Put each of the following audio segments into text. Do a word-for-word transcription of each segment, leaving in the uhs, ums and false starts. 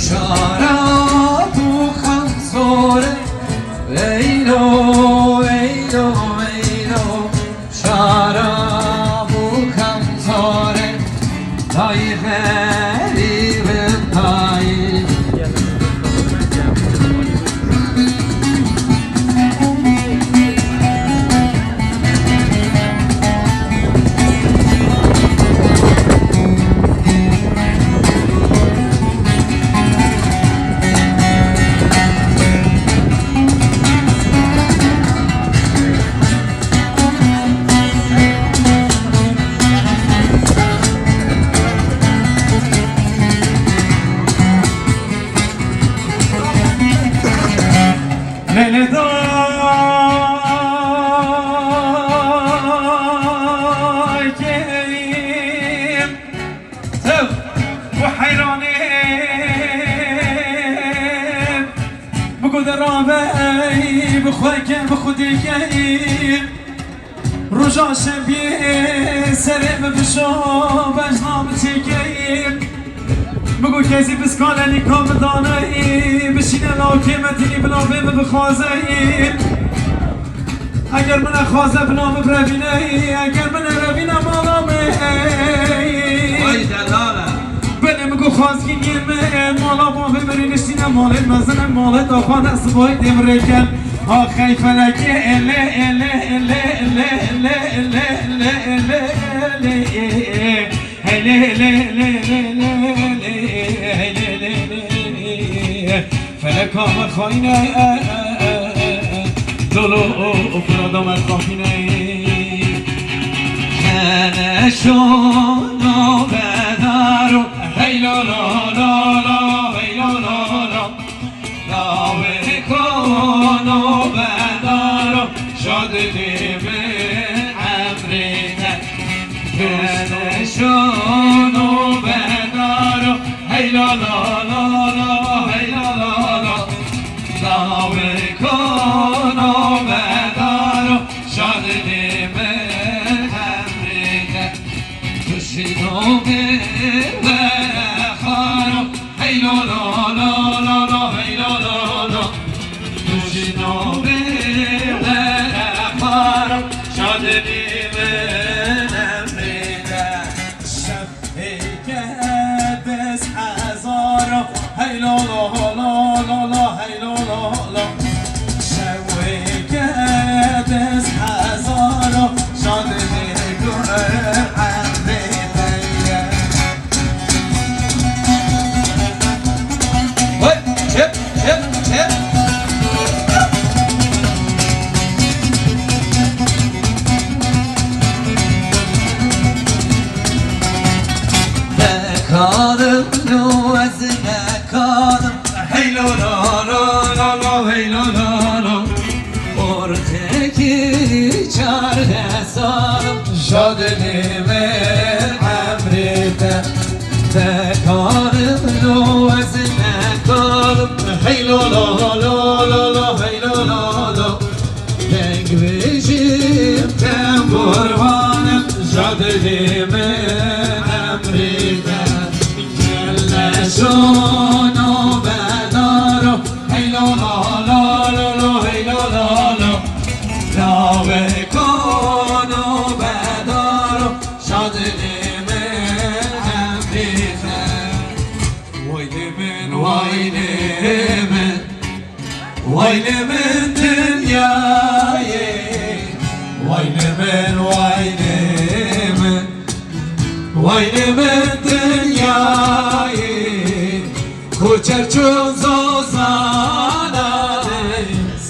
Şarab û xemsore, eylo, eylo, eylo. Şarab û xemsore, dayî xerîbin dayî. Lele dayê min, tev û heyranê min, bi ku de ravey bi xwe ke, bi xwe dê ke. Roja şembiyê serê min bişo, bejna min çêkeyî. Min got, kesî piskale nîka min daneyî, bişîne lawkê me, tenî bi navê min bixwazeyî. Eger min nexwaze, bi nav min birevîneyî, eger min nerevîne, mala min. Vay delale. Belê min got, xwazkî niyê min, mala bavê min rê niştîne, malê mezin e, malê daxan e, sibahî dê min rê ken. Axey felekê, ele, ele, ele. Hele, hele, hele, hele, hele, hele, hele, hele. Feleka me xayne, dolo, o, o, fırada me xafine. Hele şono bedaro, hey lo lo lo lo, hey lo lo lo. Dawê kono bedaro, şadilî min emrî te. Kene şono bedaro, hey la la la la, hey la la la. Dawê kono bedaro, şadilî min emrî te. Tuşî dawê were xaro, hey lo lo lo lo lo, hey lo lo lo. Tu jî navê were xwar, şadinî min emrê te. Şevê ke des hezar, hey lo lo lo lo lo, hey lo lo lo. Şevê ke des hezar, şadinî min emrê te ye. Hey, çep, çep, çep. Nekarim lo ez nekarim. Hey lo lo lo lo lo, hey lo lo lo. Ortekî çardeh sal, şadinî min emrê te. Nekarim lo ez nekarim. Hey lo lo lo lo lo, hey lo lo lo. Deng vêjim temburvanim, şadinî min emrê te. Gele şono bedaro, hey lo lo lo lo lo, hey lo lo lo. Dawê kono bedaro, şadinî min emrê te. Waylê min, waylê min, waylê min dinyayê. Waylê min, waylê min, waylê min dinyayê. Koçer çûn zozananê,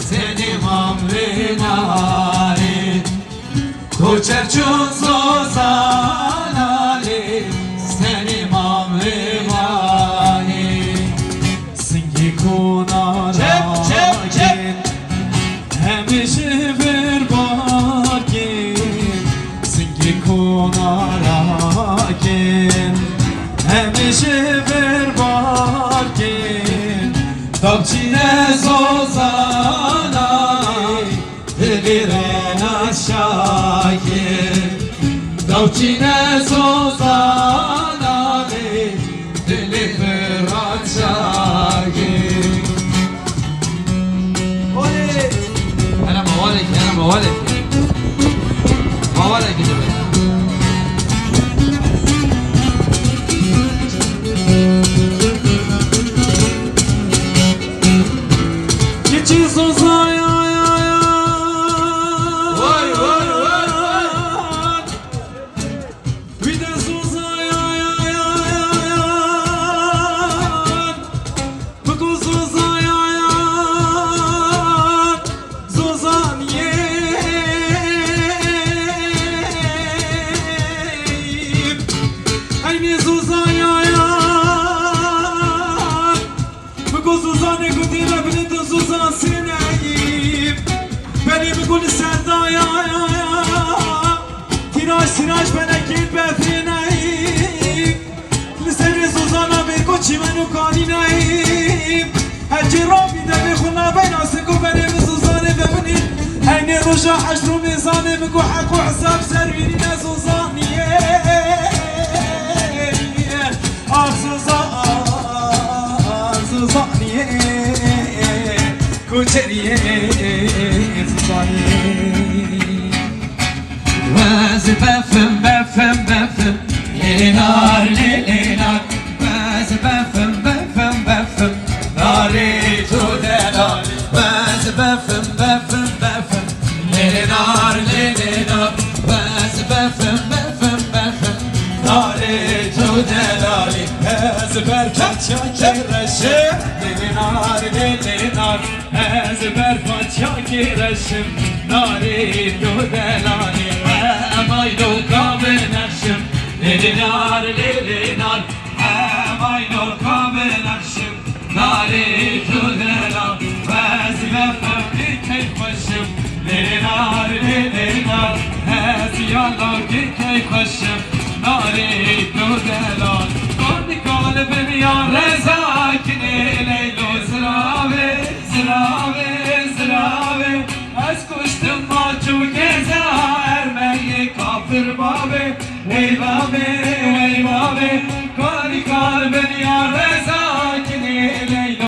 tenê mam vê nayê. Koçer çûn zozananê, tenê mam vê nayê. Singê konara çep, çep, çep. Hemê ji vir barkên, singê konara kên. Hemê ji vir barkên, dawçîne zozananê, dilê rena şakên. Dawçîne zozananê, dilê vira çakên. Li ser daya, tîraj tîraj benekên befê neyî. Li serê zozana bê ku çîmen û kanî neyî. Hecî rabî devê xwe nabeyna sik û berê min zozanê vebinî. Heynê roja heşt û mêzanê min ku heq û hesab ser wînî ne zozaniyê. Ah zozan, zozaniyê. Koçeriyê Zozaniyê. Wez befim, befim, befim. Lê lê nar, lê lê nar. Wez befim, befim, befim. Narê tu delalî. Wez befim, befim, befim. Lê lê nar, lê lê nar. Wez befim, befim, befim. Narê tu delalî. Ez ber çaçakê reşim. Lê lê nar, lê lê nar. Ez ber paçakê reşim, narê tu delalê. Emay loka binexşim, lê lê nar, lê lê nar. Emay loka binexşim, narê tu delal. Ez ya fewqî key xweşim, lê lê nar, lê lê nar. Ez ya lawkî key xweşim, narê tu delal. Kon kalbim ya reza kinê leylo ziravê. Ziravê, ziravê, ez kuştim maç û geza ermeyê kafir bavê. Wey bavê, wey bavê, karî kar bin ya reza.